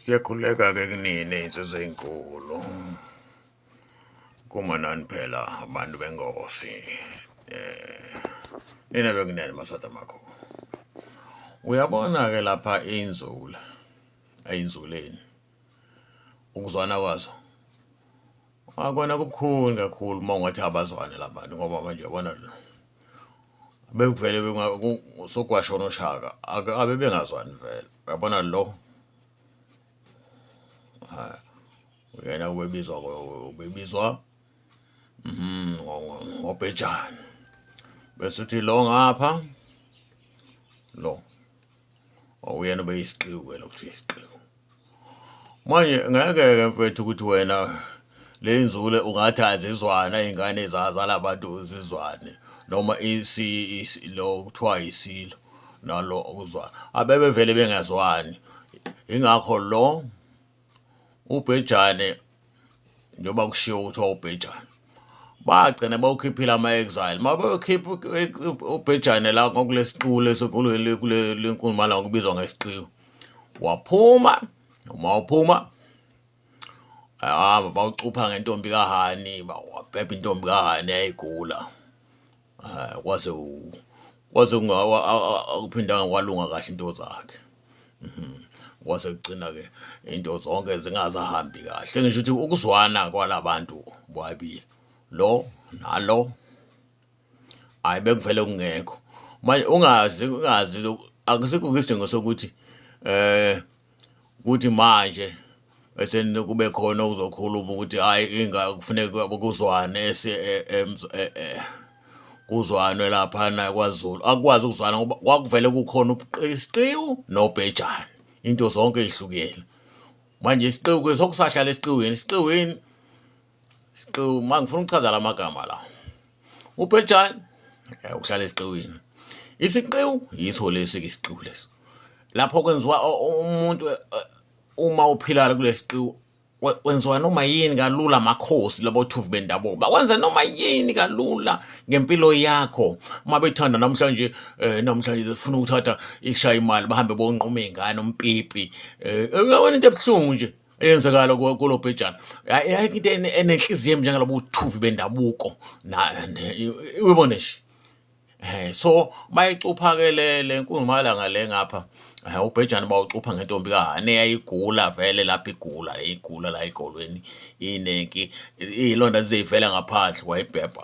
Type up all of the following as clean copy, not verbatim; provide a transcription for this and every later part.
Siyakhuleka-ke kunina iy'nsizwa ey'nkulu, kuma nani phela abantu benkosi nina bekunene maSwati amakhulu. Uyabona-ke lapha inzula ey'nzuleni ukuzwana kwazo akona kubukhuni kakhulu uma ungathi abazwane la bantu ngoba manje uyabona lo bekuvele sokwashona uShaka abebengazwani vele uyabona lo uyena ubebizwa ubebizwa ngobhejane bese uthi lo ngapha lo uyena ubeyisiqiwu-ke lo kuthiwa isiqiwu. Manje ngeke-ke mfethu ukuthi wena le nzule ungathi azizwane iy'ngane zala bantu zizwane noma lo kuthiwa isilo nalo okuzwana abebevele bengazwani ingakho lo ubhejane njengoba kushiwo kuthiwa ubhejane bagcina bawukhiphile ama-exile uma beyokhipha ubhejane la kwakulesiqiwu leso kule lenkulumala okubizwa ngesiqiwu waphuma uma uphuma hamba bawucupha ngentombi kaHani wabhebha intombi kaHani yayigula kwaze kwaze akuphindanga kwalunga kahle into zakhe. Kwase kugcina-ke into zonke zingasahambi kahle ngisho ukuthi ukuzwana kwalabantu bobabili lo nalo hhayi bekuvele kungekho. Manje ungazi ungazi akusikho isidingo sokuthi kuthi manje bese kube khona okuzokhuluma ukuthi hhayi kufuneka kuzwane kuzwanwe laphana kwaZulu. Akukwazi ukuzwana ngoba kwakuvele kukhona isiqiwu nobhejane, into zonke ey'hlukene. Manje isiqiwu-ke sokusahlala esiqiwini, esiqiwini isiqiwu ma ngifuna ukuchaza la magama la. Ubhejane uhlala esiqiwini, isiqiwu yiso lesi-ke isiqiwu lesi. Lapho kwenziwa umuntu uma uphila kulesiqiwu kwenziwa noma yini kalula amakhosi labo thuvi bendabuko bakwenza noma yini kalula ngempilo yakho uma bethanda namhlanje namhlanje sifuna ukuthatha ishaya imali bahambe bonquma iy'ngane umpipi uyabona into ebuhlungu nje eyenzekala kulo bhejana ayikho into enenhliziyo embi njengalobo buthuvi bendabuko uyibone nje. So bayicupha-ke le le nkungumalanga le ngapha ubhejane bawucupha ngentombi kaHani eyayigula vele lapho igula igula la egolweni inenki iy'londa zizey'vela ngaphandle wayibhebha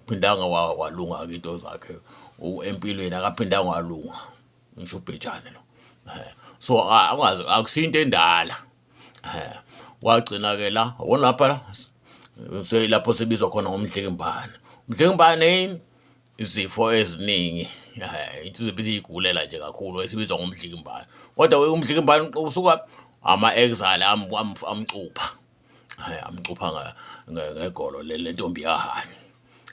phindanga walunga-ke into zakhe empilweni akaphindanga walunga ngisho ubhejane lo. So angazi akusiyo into endala wagcina-ke la yabona lapha la lapho sebizwa khona ngomdlikimbane. Umdlikimbane yini? Izifo eziningi insizwa ibiziyigulela nje kakhulu esibizwa ngomdlikimbane kodwa umdlikimbane usuka ama-exile amcupha amcupha ngegolo le ntombi kaHani.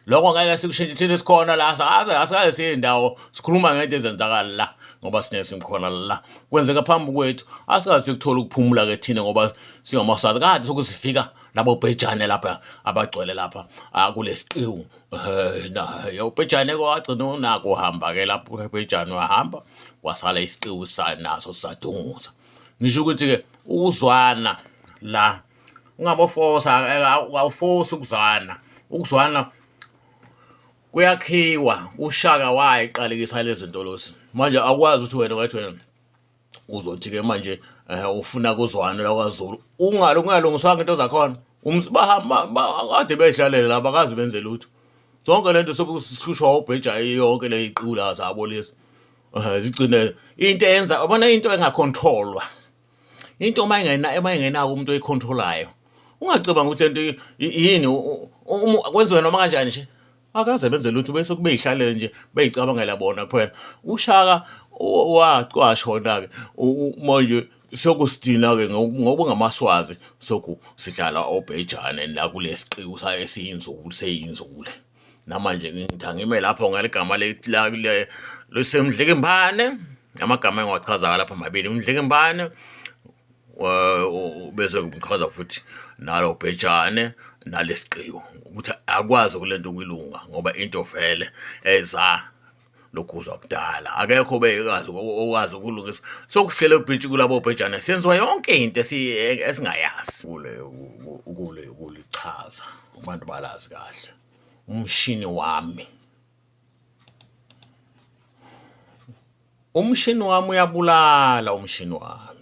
Lokho ngeke sikushintshe thina sikhona la asikaze asikaze siye ndawo sikhuluma ngento ezenzakala la ngoba sine simkhona la kwenzeka phambi kwethu asikaze sikuthole ukuphumula ke thina ngoba singamasazi kade sokusifika labo bhejane lapha abagcwele lapha kulesiqiwu eh ubhejane kwagcina unako uhamba ke lapho ubhejane wahamba kwasala isiqiwu naso sisadunguza ngisho ukuthi ke ukuzwana la ungabofosa awufosi ukuzwana ukuzwana kuyakhiwa ushaka wayiqalekisa lezi zinto lezi manje akwazi ukuthi wena wathi wena uzothi-ke manje um ufuna kuzwana lakwaZulu ungalungiswanga into zakhona bahamba kade bedlalele laba akaze benze lutho zonke lento sokusihlushwa ubheja yonke le iqula zabo lezi um zigcine into eyenza ubona into engakhontrolwa into uma ingena uma ingenako umuntu oyicontrolayo ungacabanga ukuthi lento yini kwenziwe noma kanjani nje akaze benze lutho bese kube yihlalele nje beyicabangela bona kuphela ushaka washona-ke manje sokusidina-ke ngoba ngamaswazi soku sidlala obhejane la kulesiqiwu esiyinzulu seyinzule namanje ngithi angime lapho ngaligama lesemdlikimbane amagama engiwachazayo lapha mabili umdlikimbane bese ngichaza futhi nalo bhejane nalesiqiwu ukuthi akwazi kule nto ukuyilunga ngoba into vele eza Lokhu uzwa kudala akekho obeyekazi okwazi ukulungisa sokuhlele ubhitshi kulabo bhejane senziwa yonke into esingayazi kule kule kulichaza abantu balazi kahle umshini wami. Umshini wami uyabulala umshini wami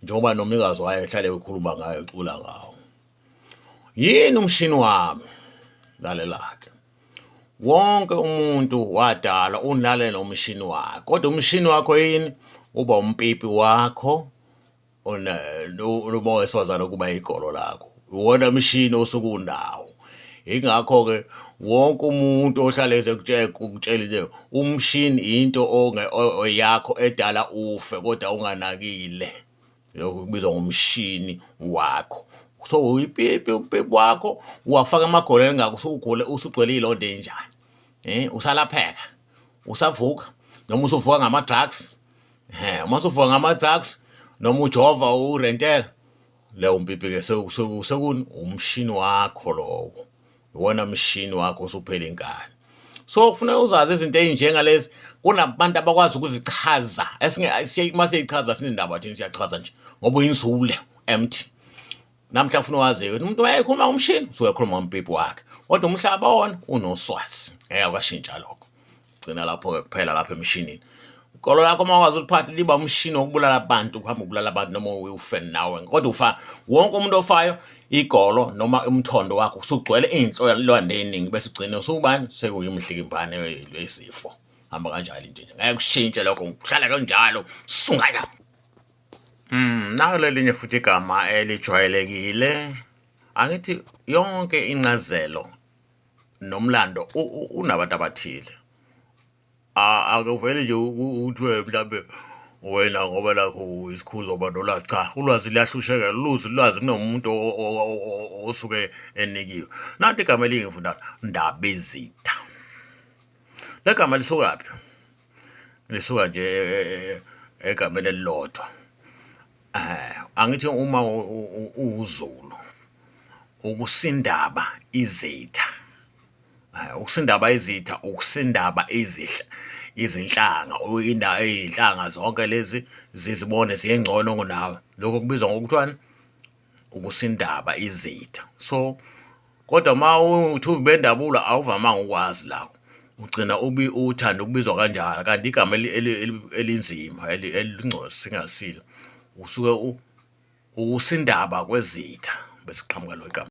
njengoba nomnikazi wayo ehlale ekhuluma ngayo ecula ngawo. Yini umshini wami? Lalela-ke. Wonke umuntu wadalwa unalelo umshini wakhe, kodwa umshini wakho yini? Uba umpipi wakho noma owesifazane kuba igolo lakho. Iwona mshini osuke unawo. Yingakho-ke wonke umuntu ohlale ezekutshela ukutshela nje umshini into oyakho edala ufe kodwa unganakile. Lokhu kubizwa ngomshini wakho. So uyipipi umpipi wakho uwafaka amagolo engaka usugule usugcwele iy'londa ey'njani. Usalapheka, usavuka noma usuvuka ngama-drugs. Uma usuvuka ngama-drugs noma ujova urentela leyo mpipi-ke sekuni umshini wakho lowo. Iwona mshini wakho usuphela inkani. So kufuneka uzazi izinto ey'njengalezi kunabantu abakwazi ukuzichaza uma siyichaza sinendaba thina siyachaza nje ngoba uyinzule empty. Namhla ufuna wazi ukuthi umuntu wayekhuluma ngomshini usuke ekhuluma ngompipi wakhe kodwa umhlaba wona unoswazi ngeke kwashintsha lokho. Gcina lapho-ke kuphela lapho emshinini. Ikolo lakho uma ukwazi uliphatha liba umshini wokubulala abantu ukuhamba ukubulala abantu noma ufe nawe kodwa ufa wonke umuntu ofayo igolo noma umthondo wakho usugcwele iy'nhlolwane ey'ningi bese ugcine usubani sekuyimhlikimbane wesifo. Hamba kanjalo into nje ngeke kushintshe lokho kuhlala kanjalo sungaya. Naku elinye futhi igama elijwayelekile angithi yonke incazelo nomlando unabantu abathile. Akuvele nje kuthiwe mhlampe wena ngoba nakhu isikhulu uzoba nolwazi, cha ulwazi luyahlusheka luze ulwazi kunomuntu osuke enikiwe. Nanti igama elingifunda Ndabezitha. Le gama lisukaphi? Lisuka nje egameni elilodwa. Angithi uma uwuZulu ukusindaba izitha, ukusindaba izitha, ukusindaba izihla izinhlanga iy'nhlanga zonke lezi zizibone zingcono kunawe. Lokho kubizwa ngokuthiwani? Ukusindaba izitha. So, kodwa uma uthi ubendabula awuvamanga ukwazi lapho ugcina uthanda ukubizwa kanjalo kanti igama elinzima elingcono singasilo usuke ukusindaba kwezitha bese kuqhamuka lo igama.